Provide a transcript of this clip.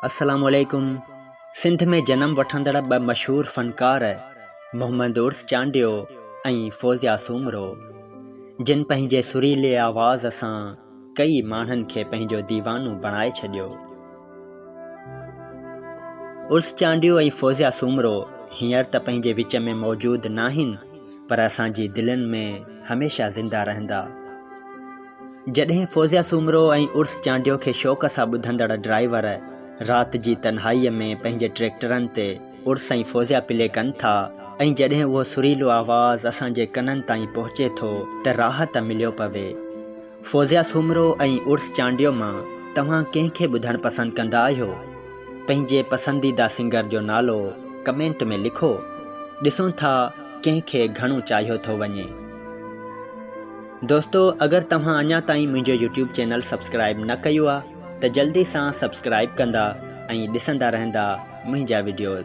السلام عليڪم سنڌ ۾ جنم وٺندڙ ٻه مشهور فنڪار محمد عرس چانڊيو ۽ فوزيا سومرو جن پنهنجي سريلي آواز سان ڪئي ماڻهن کي پنهنجو ديوانو بڻائي ڇڏيو. عرس چانڊيو ۽ فوزيا سومرو هينئر ته پنهنجي وچ ۾ موجود ناهن پر اسان جي دلين ۾ هميشه زنده رهندا. جڏهن فوزيا سومرو ۽ عرس چانڊيو کي شوق سان ٻڌندڙ ڊرائيور رات جي تنهائيء ۾ پنهنجي ٽريڪٽرن تي عرس ۽ فوزيا پلي ڪن ٿا ۽ جڏهن اهو سريلو آواز اسان جي ڪنن تائين پهچي ٿو ته راحت مليو پوي. فوزيا سومرو ۽ عرس چانڊيو مان توهان ڪنهن کي ٻڌڻ پسند ڪندا آهيو؟ پنهنجي پسنديده سنگر جو نالو ڪمينٽ ۾ لکو. ڏسون ٿا ڪنهن کي گهڻو چاهيو ٿو وڃي. دوستو اگر توهان اڃا تائين منهنجو يوٽيوب چينل سبسڪرائب نه ڪيو آ ته جلدي سان سبسڪرائب ڪندا ۽ ڏسندا رهندا منهنجا وڊيوز.